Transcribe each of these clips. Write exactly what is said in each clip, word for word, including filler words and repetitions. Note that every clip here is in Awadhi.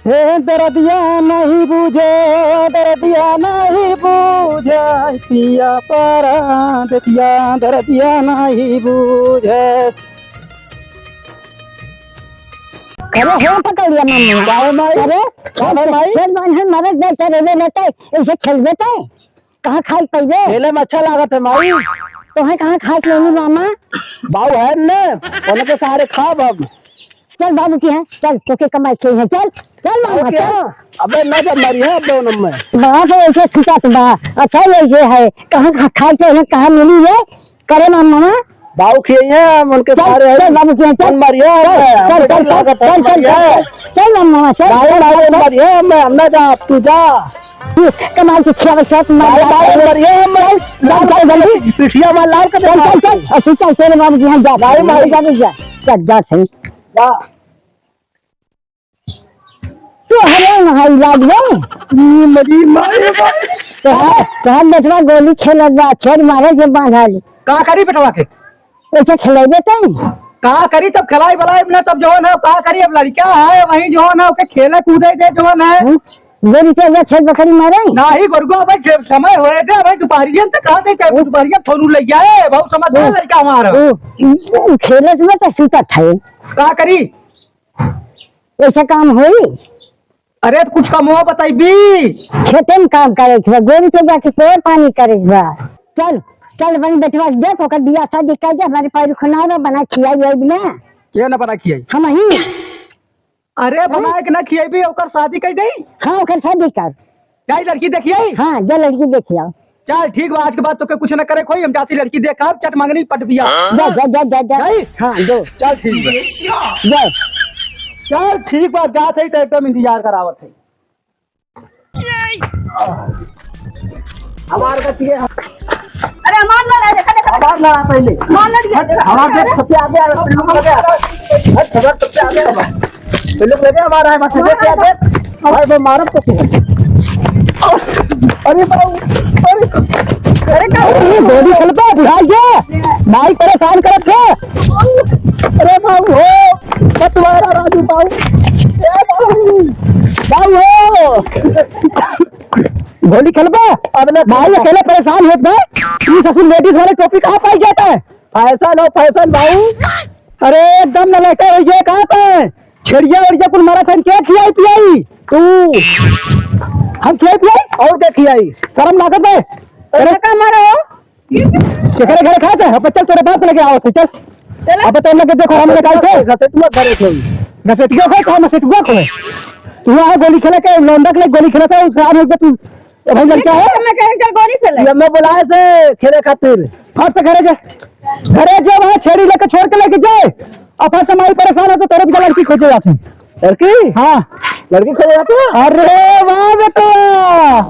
हे दरदिया नहीं बूझे, दरदिया नहीं बूझे, पिया परान दरदिया, दरदिया नहीं बूझे। अरे हो पकड़ लिया मम्मी। का है माई? अरे का है माई? खेल बांधल मरत दे, चले ले लेते, ऐसे खेल देते। कहाँ खाए पइबे? खेले में अच्छा लागत है माई। तोहे कहाँ खाए के लेनी मामा? बाऊ है न, उनके सहारे खाब हम। चल बाबू की है, चल तोके कमाई के है, चल, चल मामा, बाऊ के चल। है? अबे ना जब मरी है, अबे उनम में। बाप ऐसे खिंचात बा, अच्छा ये, ये है, कहाँ खा-, खाए के है, कहाँ मिली ये? करे मामा, मामा। बाऊ खियाई है, हम उनके चल, सहारे हैं। चल बाबू की है, चल। उन मरी है, चल, हमें, चल, हमें चल, डर लागत है, चल, उन चल, मरी है। चल, चल मामा, चल। बाऊ, बाऊ, उन मरी है, हम, हम ना जा, तू जा। कमाल के खियावे सब, मार भाई, भाई, बढ़िया है, मैं चल, चल, चल, जल्दी। पिठिया मार लाल कर चल, चल, चल। और तू चल, तेरे बाबू जी, हम जा। भाई, भाई। जा, जा, जा, जा, सही। जा। तू हरे वहाँ इलाज बा? ई मरी मारे भाई। तोहार, तोहार बेटवा गोली खेलत बा, छेड़ मारे के बांधा ले। का करी बेटवा के? ऐसे खेलेबे तई? का करी तब खेलाई बलाई ना, तब जवन है का करी, अब लड़का है वही जवन है ओके खेले कूदे दे जवन है। हम्म? गोरी के अंदर छेद बकरी मारे? नाही गोरगो भाई, जब समय होए दे भाई, दोपहरियन तक कहा दे, चाहे दोपहरियन फोन ले जाए, बहुत समझदार ओ, लड़का हमारा। ओ, ओ, खेलत में तो सूतत है। का करी? ऐसा काम होई? अरे तो कुछ कमवा बताइबी। खेते में काम करे के बा, गोरू के जाके सेवा पानी करे के बा। चल, चल बन बेटवा, देख ओकर बियाह शादी कर दे, हमारे पैर खुनावा बना खियाई आई बिना। के ना बना खियाई? हम ही। अरे हाँ? बनाए के ना खियाई भी, ओकर शादी कर दे। हाँ, ओकर शादी कर। जाई लड़की देखिए। हाँ, जा लड़की देखिए आओ। चल ठीक बा, आज के बाद तोके कुछ न करे कोई, हम जाती लड़की देख आब, चट मंगनी पट बिया। जा, जा, जा, जा, जा। नहीं? हाँ, जो। चल ठीक बा। जा। चल ठीक बा, जात है तो एकदम इंतजार करावत है। हमार का चीज़ है। अरे हमार ना रहे, देखा, देखा। हमार ना पहले। हमार ना दिया। हट, हमार देख सबसे आगे आ रहा है, तुम लोग लगे आ रहा है। हट, हमार सबसे आगे आ रहा है। ये लोग लगे हमारा है, बस ये क्या देख? भाई, मैं मारब तो तू। अरे बाबू, अरे। अरे का? अरे, गोली खेलबा, बुढ़ा गया। माई परेशान करत है। अरे बाबू हो, बतवारा राजू बाबू। ए बाबू, बाबू हो। गोली खेलबा? अब ना भाई, अकेले परेशान होत बा। ई ससुर लेडीज वाले टोपी कहाँ पाई जाता है? फैशन हो, फैशन बाबू। अरे एकदम नलैका हो गया, कहाँ पे छेड़िया वेड़िया कुल मारा था, के खियाई पियाई? तू। हम खियाई पियाई? और के खियाई? शर्म लागत बे। अरे का मारो हो? केकरे घरे खाए थे? अब चल तोरे बाप लगे आओ थे, चल। चल। अब तो लगे देखो हम निकाल थे। घसेटुआ घरे थे। घसेटुआ को कहा, घसेटुआ को। तू वहाँ गोली खेला के, लौंडा के लिए गोली खेला था, उसे आ तू। ए भाई, लड़का है? मैं कहे चल गोली खेले। ये मैं बुलाए से खेले खातिर। फट से घरे जा। घरे जा, वहाँ छेड़ी लेके छोड़ के लेके जाए। और फट से माई परेशान हो तो तोरे भी लड़की खोजे जाती। लड़की? हाँ। लड़की खोजे जाती है? अरे वाह बेटा।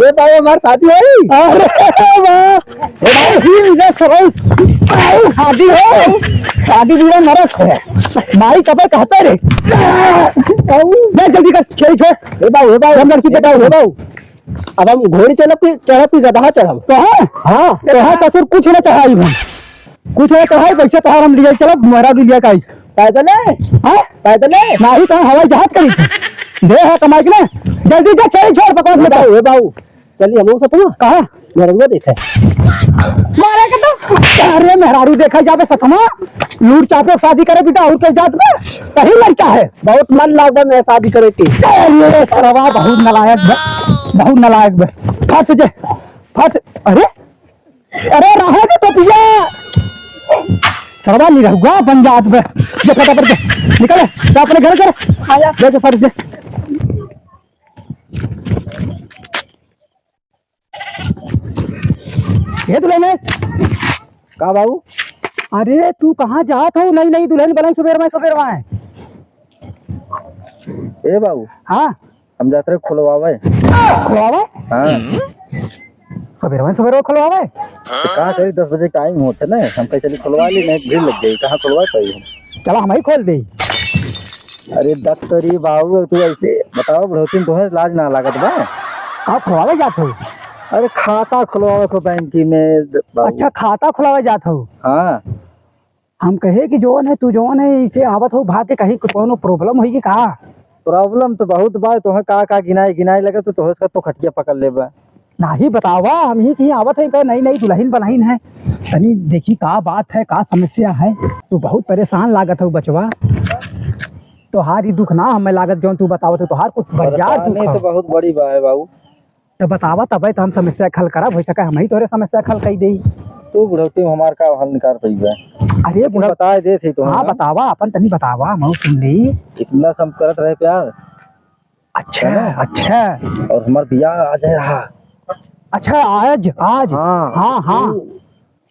ये भाई हमारी शादी हुई। अरे वाह। ए भाई, ही इधर से भाई। भाई, शादी हो। शादी भी नरक है। माई कब कहते रे? जा जल्दी कर, छेड़ी छोड़। ए बाबू, ए बाबू। हम लड़की बताओ, ए बाबू। अब हम घोड़ी चढ़ब कि, चढ़ब कि गदहा चढ़ब? तोहार? हाँ। तोहार ससुर कुछ न चढ़ाई हम। कुछ न चढ़ाई, वैसे तोहार हम लिया चलब, मेहरारू लिया का आई। पैदले? हाँ? पैदले? नाही तो हवाई जहाज करी थे। दे है कमाई के ना। जल्दी जा, चल छोड़ बकवास मत कर। बाबू, ए बाबू, चलिए हम सपना। कहाँ? मेहररुआ देखे। मारे के तो। अरे मेहरारू देखा जाबे सपना। लूट चापे शादी करे बेटा, और के जात में कहीं लड़का है। बहुत मन लाग बा मैं शादी करे के। अरे सरवा बहुत नालायक बा, बहुत नालायक बा। फट से जे, फट से, अरे, अरे रहा के टोपिया। सरवा निरहुआ बन जात बा। जे फटाफट जे, निकल, जा अपने घर कर। आया। जा, जा, फट जे। ए दुल्हन है। का बाबू? अरे तू कहाँ जात हो? नई नई दुल्हन बनाई सुबेर में, सुबेर में। ए बाबू। हाँ। हम जात रहे खुलवावे। खुलवावे? हाँ। सुबेर में, सुबेर में खुलवावे? तो कहाँ करी, दस बजे टाइम होते ना, हम कहे चली खुलवा ली, नहीं भीड़ लग गई, कहाँ खुलवा पाई हम? चला हम ही खोल दे। अरे डॉक्टरी बाबू, तू ऐसे बताओ, बुढ़ौती में तुम्हें लाज ना लागत बा? का खुलवावे जात हो? अरे खाता खुलवावे को बैंक में द-, बाबू। अच्छा, खाता खुलवावे जात हो? हाँ। हम कहे कि जौन है, तू जौन है, इसे आवत हो भाग के, कहीं कोनो problem होई कि का? problem तो बहुत बा, तोहे का का गिनाए, गिनाए लगे तो तोहे का तो खटिया पकड़ लेबा। नाही बतावा, हम ही कहीं आवत है, नई नई दुल्हन बनहिन है, तनी देखी का बात है, का समस्या है। तू बहुत परेशान लागत है बचवा, तोहार ई दुख ना हमें लागत, जौन तू बतावत है, तोहार कुछ बरियार दुख परेशानी है। तो बहुत बड़ी बा है बाबू। तो बतावा, तबे तो हम समस्या के हल करब, हो सके हम ही तोहरे समस्या के हल कई देई। तू बुढ़ौती में हमार का हल निकाल पइबे? अरे लेकिन बुढ़ौ-, बताए देत ही तो हाँ, ना। बतावा, अपन तनी बतावा, हम सुन ली। इतना सब करत रहे प्यार। अच्छा, है ना? अच्छा। और हमार बियाह आज है रहा। अच्छा, आज, आज। हाँ। हाँ, हाँ। तू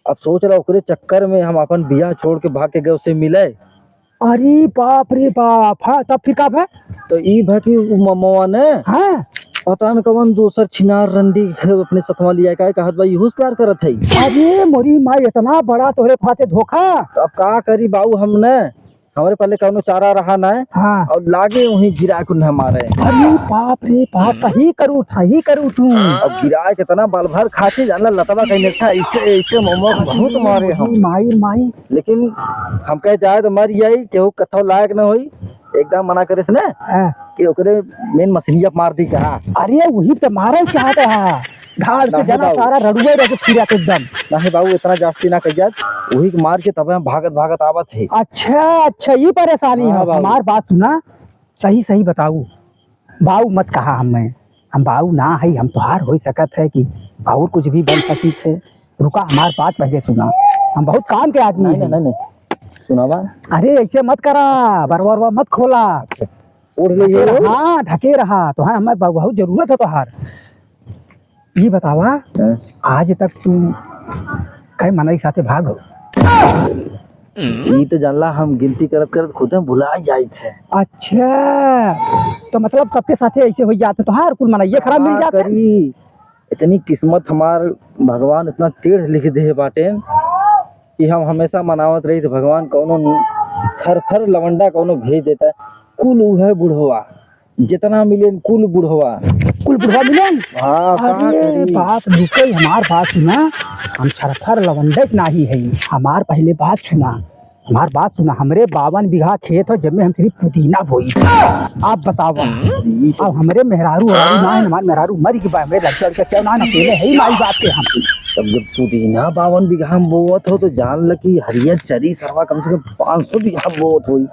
अब सोच रहा, ओकरे चक्कर में हम अपन बियाह छोड़ के भाग के गए उससे मिले। अरे बाप रे बाप, हाँ, तब फिर का भा? तो ई भा कि उ ममवा ने हाँ। पता न कवन दोसर छिनार रंडी के अपने सथवा लिया का कहत बा, इहू से प्यार करत है। अरे मोरी माई, इतना बड़ा तोहरे फाते धोखा। तो अब का करी बाऊ, हम ने, हमरे पहले कौनो चारा रहा ना। हाँ। और लागे वहीं गिरा के उन्हें मारे। अरे बाप रे बाप, सही करू, सही करू तू। अब गिरा के इतना बल भर खाची जानला लतवा कहीं नहीं था, इसे, इसे ममवा बहुत मारे हम। माई, माई। लेकिन हम कहे जाए तो मर जाई, केहू कथो लायक न होई, एकदम मना करे से ना हाँ। कि ओकरे मेन मशीनिया मार दी कहा। अरे वही तो मारे चाहत है, धाड़ से नहीं जना बाबू। सारा रड़ुए रह फिरत एकदम। नहीं बाबू, इतना जास्ती ना कह जात, वही के मार के तब हम भागत भागत आवत है। अच्छा, अच्छा, ये परेशानी हाँ है। बाबू। हमार बात सुना, सही सही बताऊ, बाऊ मत कहा हमें, हम बाऊ ना है, हम तोहार हो सकत है कि और कुछ भी बन सकी थे। रुका, हमार बात पहले सुना, हम बहुत काम के आदमी नहीं, हैं। नहीं, नहीं, नहीं। सुनावा। अरे ऐसे मत करा, बरवा, बरवा मत खोला। ओढ़ ले ये ढके रहा, ढके रहा, तो हाँ, हमें ब-, बहुत जरूरत है तोहार। ये बतावा, हाँ। आज तक तू कई मनई साथे भाग हो? ई तो जानला, हम गिनती करत करत खुद हम भुला जाइत है। अच्छा, तो मतलब सबके साथे ऐसे हो जात है, तोहार कुल मनई ये खराब मिल का जात है। करी? इतनी किस्मत हमार, भगवान इतना टेढ़ लिख दे बाटे कि हम हमेशा मनावत रही तो भगवान कौनो न-, छरफर लवंडा कौनो भेज देता है। कुल उहे बुढ़वा, जितना मिले कुल बुढ़वा। कुल बुढ़वा मिले? हाँ, का अरे करी? बात रुके, हमार बात सुना, हम छरफर लवंडे के नाही है, हमार पहले बात सुना। हमार बात सुना, हमरे बावन बीघा खेत हो, जेमे हम सिर्फ पुदीना बोई। आप बतावा, अब हमरे मेहरारू हरारू ना है, हमार मेहरारू मर गई बा, हमरे लड़का लड़का क्यों ना, ना अकेले है ही माई बाप के हम। तब जब पुदीना बावन बीघा हम बोवत हो, तो जान ल कि हरियर चरी सरवा कम से कम पाँच सौ बीघा बोवत होई।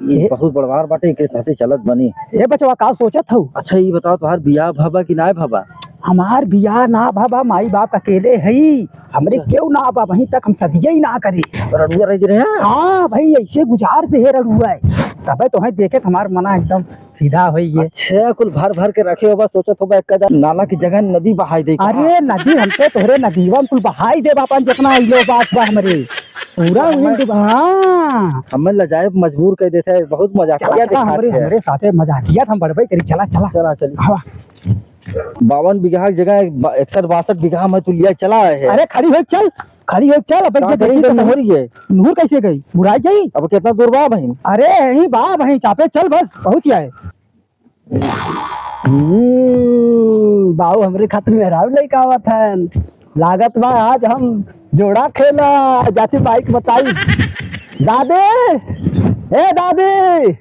ये ए- बहुत बड़वार बाटे, एकरे साथे चलत बनी। ए बचवा, का सोचत हऊ? अच्छा, ये बताओ, तोहार बियाह भवा कि नाय भवा? हमार बियाह ना भवा, माई बाप अकेले हई। हमरे अच्छा। केहू ना बा, वहीं तक हम सदिया ही ना करे। रड़ुआ रह रहे हैं? हाँ भाई, ऐसे गुजार दे रड़ुआ। तबे तोहे देखे त हमार मना एकदम फिदा होई गए। अच्छा, कुल भर भर के रखे हो बा, सोचत हो बा एक आध नाला की जगह नदी बहाई दे का? अरे नदी, हम तो तोहरे नदीवा में कुल बहाई देब अपन, जितना इलो बात बा हमरे। पूरा हमें उहिन देब, हाँ। हमें लजाए मजबूर कर देते हैं, बहुत मजाकिया चला, चला, दिखाते हमरे, हैं। हमरे साथे मजाकिया हम बढ़बे करी, चला, चला। चला, चली। हवा। बावन बीघा की जगह एक बा-, इकसठ बासठ बीघा में तू लिया चला है। अरे खड़ी हो चल, खड़ी हो चल, अब का एक करी देखी तो तो हो रही है। नूर कैसे गई? बुढ़ाई गई? अब कितना दूर बा बहिन? अरे यहीं बा बहिन, चापे चल बस, पहुँच जाए। हम्म, बाऊ हमरे खातिर मेहरारू लइका आवत हन। लागत बा आज हम जोड़ा खेला, जाति माई के बताई। दादी, ए दादी,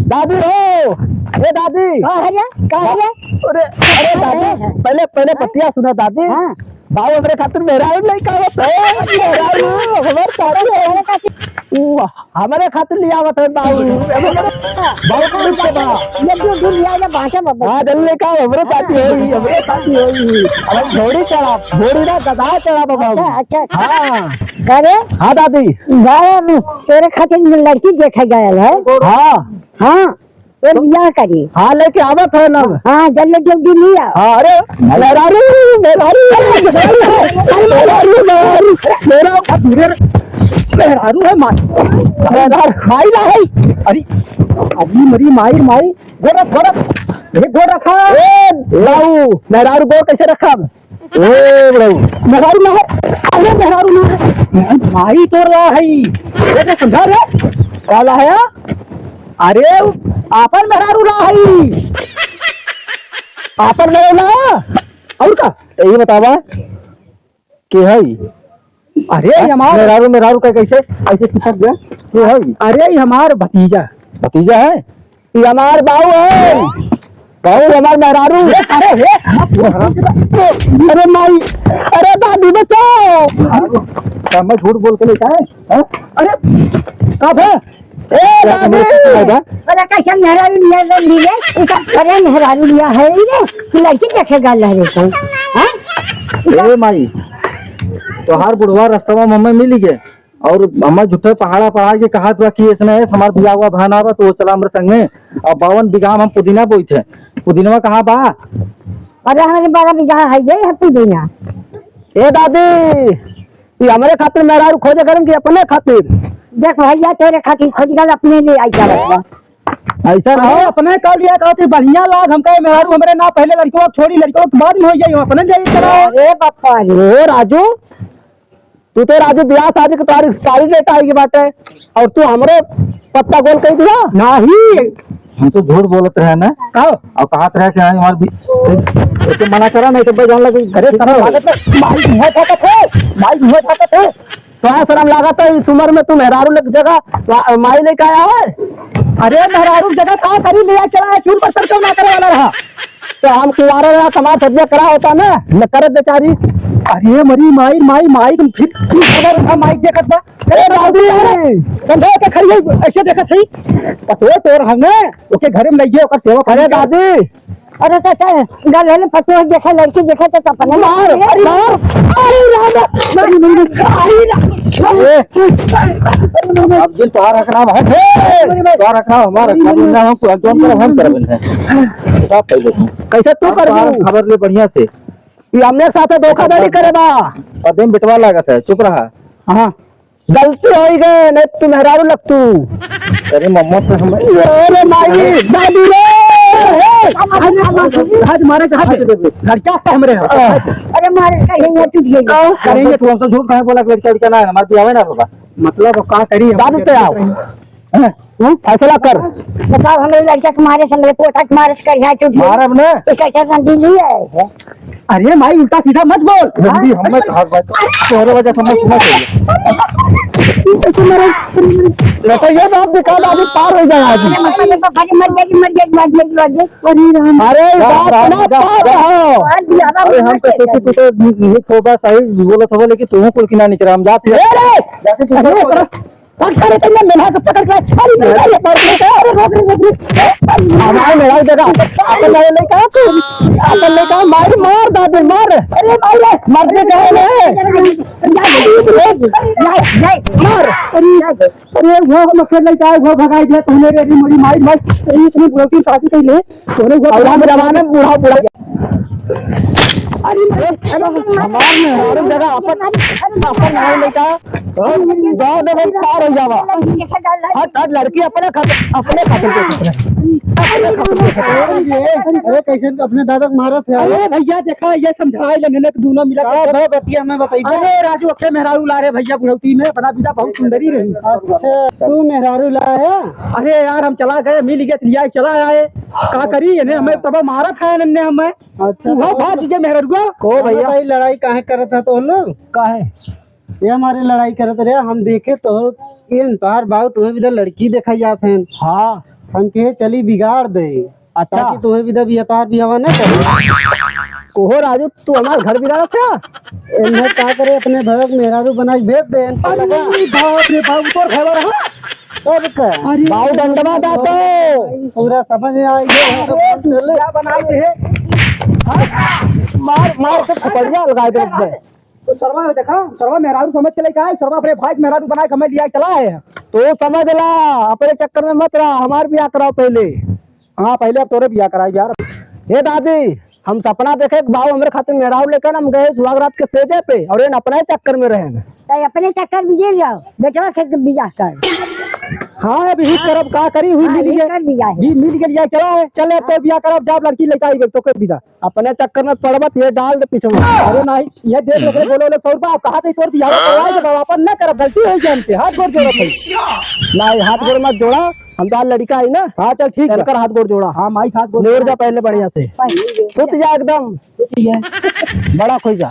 दादी हो, ए दादी। का है रे? का है रे? अरे, अरे दादी, अरे। पहले, पहले बतिया सुना दादी। हाँ। बाऊ हमरे खातिर मेहरारू लइका आवत है। मेहरारू, हमार साथी है। ऊ हमरे खातिर ले आवत है बाऊ। बाऊ के बा। ये जो दुनिया में बांटे मत। हाँ, जल्दी लेके आओ, हमरे साथी होई, हमरे साथी होई। अब हम घोड़ी चढ़ा, घोड़ी ना, गधा चढ़ा बाबा। अच्छा, अच्छा, अच्छा। हाँ। अरे? हाँ दादी। बाऊ, तेरे खातिर लड़की देखे गया है। हाँ। हाँ। तो बियाह करी। हाँ, लेके आवत है ना। हाँ, जल्दी जल्दी लिया। हाँ, अरे, मेहरारू, मेहरारू, मेहरारू, मेहरारू, मेहरारू, मेहरारू है माई। मेहरारू, माई ला है। अरे, अभी मरी माई, माई, गोड़ रख, गोड़ रख। एक गोड़ रखा। ए, बाऊ, मेहरारू गोड़ कैसे रखा? ए बड़ऊ। मेहरारू ना है, अरे मेहरारू ना है, माई तोर रहा है, ये तो समझा रे, काला है, अरे आपन मेहरारू रहा है, आपन मेहरारू ना, और का? यही बतावा, के है? अरे हैं? हमार मेहरारू, मेहरारू का कैसे, कैसे चिपक गया? के है? अरे हमार भतीजा। भतीजा है? ये हमार बाऊ है। बाऊ, हमार मेहरारू। अरे, हे, अरे माई, अरे दादी, बचाओ। का मैं झूठ बोल के लेके आए? हाँ? अरे, का भा? ए, दादी। अरे, कैसे मेहरारू लिया है, मिले? इनका घरे मेहरारू लिया है, ये लड़की देखे गल है रे कोई। हाँ? ए माई, तोहार बुढ़वा रस्तवा में हमें मिल गए और हमें झूठे पहाड़ा पहाड़ के कहत बा कि इसने हमार बियाह हुआ बहन आवा, तो वो चला हमरे संगे। अब बावन बीघा में हम पुदीना बोई थे, पुदीनवा कहाँ बा? अरे, हमारे बारह बीघा है, ये है पुदीना। ए दादी, ये हमरे खातिर मेहरारू खोजे करम कि अपने खातिर? देख भैया, तेरे खातिर खोज कर अपने लिए आई जावत बा। ऐसा ना हो। अपने कह लिया कहती बढ़िया लाग, हमका ये मेहरारू हमरे ना, पहले लड़कों को छोड़ी, लड़कों के बाद में हो जाई, हम अपने ले आई चला। अरे बापा रे। ओ राजू, तू तो राजू ब्याह शादी के तारीख, expiry date आई बाटे और तू हमरे पत्ता गोल कह दिया। नहीं, हम तो झूठ बोलत रहे ना। का? और कहत रहे कि हाँ, हमार भी, ऐसे मना करा, नहीं तो भाई जान लगे। अरे शर्म लागत है, माई मुँह झाकत है, माई मुँह झाकत है। तो आ शर्म लागत है, इस उम्र में तू मेहरारू लग जगह वा-, माई लेके आया है। अरे मेहरारू जगह का करी, ले चला है, चूर पर सर क्यों ना करे वाला रहा। तो हम कुंवारा रहा, समाज सदिया करा होता ना, न करत बेचारी। अरे मरी माई, माई, माई, तुम फिर, फिर खबर रखा, माई देखत बा। अरे राजू यार, समझा के खड़ी है, ऐसे देखत है। पतोह तोर हम ना, ओके घरे में लइए, ओकर सेवा करे। अरे दादी। अरे चाचा, गल है ना, पतोह देखे, लड़की देखे तो अपने मार, अरे मार। अरे राम, अरे राम, अरे राम। ए, अब दिन तोहार रखना है, हे, तोहार रखना हमारा, हम ना, हम, हम करब, हम करब। कैसे तू करबू? खबर ले बढ़िया से। ये हमने साथे धोखाधड़ी करे बा। पदे में बेटवा लागत है, चुप रहा। हाँ, गलती होइ गए, नहीं तू मेहरारू लगतू। अरे मम्मा तो हम, अरे माई, दादी रे। आज मारे के हाथ दे दे। लड़का तो हमरे हो। अरे मारे कहीं ये टूट गई। करेंगे तू हमसे झूठ काहे बोला कि लड़का, लड़का ना है, हमारे बियाह ना होगा। मतलब का करी हम? दादी पे आओ। हैं? हम्म? फैसला कर। बताओ, हमरे लड़का के मारे से, हमरे पोता के मारे से करिया टूट गई। मारब ना। तो कैसे समझी ली है? अरे माई, उल्टा सीधा मत बोल। हाँ? हम मत, हर बात तोहरे वजह से मत सुना चाहिए। ये तो ये बात दिखा दे, अभी पार हो जाए आज। अरे मत, मत, अरे मर गई, मर गई, मर गई, मर गई। अरे राम, बात राम, ना राम, पार राम। हो। अरे हम तो सोचे तू तो निक होबा, सही बोलत होबा, लेकिन तू कुल की ना निकला, हम जाते हैं। ए रे! जाते तू अरे, पकड़। पकड़, पकड़, पकड़, मेरा से पकड़ के, अरे, मेरा से पकड़ के, अरे, रोक, रोक, रोक, रोक। हमारे मेरा ही जगह, अपन मेरे नहीं कहा तू, अपन नहीं कहा, मार, मार, दादी, मार। अरे, मार, मार। मार दे, कहे रे। मार। अरे, अरे, वो हम अकेले नहीं कहा, वो भगाई दिया तूने रे, अरे, मेरी माई, माई, अरे, इतनी बुढ़ौती शादी कर ले। तोरे हुआ और हम जमाने में बूढ़ा, बूढ़ा। अरे, अरे, हमार मेहरारू जगह अपन, अपन मेहरारू लेका, गाँव में पार हो जावा। हट, हट, लड़की अपने खातिर, अपने खातिर के सोच रहे। अपने खातिर के सोच रहे। अरे, कैसे अपने दादा को मारत है? अरे भैया, देखा, ये समझाए ले, मैंने दोनों मिला के का बतिया हमें बताइए। अरे राजू, अखे मेहरारू ला रहे भैया, बुढ़ौती में बना बिदा बहुत सुंदरी रही। अच्छा, तू मेहरारू ला है? अरे यार, हम चला गए, मिल गए, लिया चला आए। का करी, इन्हें हमें तब मारत है, इन्हें हमें। अच्छा, वो तो भाग गए मेहररुआ। को भैया? बताई, लड़ाई काहे करत है तो लोग? काहे? ये हमारे लड़ाई करत रहे, हम देखे तो ये तोहार बाऊ तुम्हें भी तो लड़की देखा जात हैं। हाँ। हम कहे चली बिगाड़ दे। अच्छा। ताकि तुम्हें भी तो ये तोहार बियाह ना करे। कोहो राजू, तू हमार घर बिगाड़त है? इन्हें का करे, अपने भैया के मेहरारू बनाई भेज दे, इनका अरे लगा। बाप रे बाप, तोर भैया रहा? तब का? अरे बाऊ डंडवा दा तो। पूरा समझ में आ गया, हम तो अरे, चले। क्या बनाई दे? मार, मार के थपड़िया लगा दे इसमें। तो सरवा देखा, सरवा मेहरारू समझ के लेके आए, सरवा अपने भाई के मेहरारू बनाए के हमें लिया चला है। तो समझ ला, अपने चक्कर में मत रहा, हमार बियाह कराओ पहले। हाँ, पहले अब तोरे बियाह कराई यार। हे दादी, हम सपना देखे कि बाऊ हमरे खातिर मेहरारू लेकर हम गए सुहाग रात के सेजे पे और इन अपने चक्कर में रहे। तो अपने चक्कर में गिर जाओ, बेटवा से बियाह कर। हाँ, अभी ही करब का करी, हुई हाँ, मिल ये गए। कर दिया है। भी मिल गए, लिया चला है। चले, अब तो बियाह करब, जब लड़की लेके आई तो कर बिदा। अपने चक्कर में पड़बत, ये डाल दे पीछे में। अरे नहीं, ये देख ले, बोलो लोग सौ रुपया, आप कहा थे तोर बियाह करवाए के बाबा, अपन न करब, गलती हो गई हमसे, हाथ गोड़ जोड़त है। नहीं, हाथ गोड़ मत जोड़ा, हम तो आज लड़का है ना। हाँ, चल ठीक है। चलकर हाथ गोड़ जोड़ा। हाँ, माई हाथ गोड़ जोड़। जा पहले बढ़िया से। सुत जा एकदम। सुत जा। बड़ा खोई जा।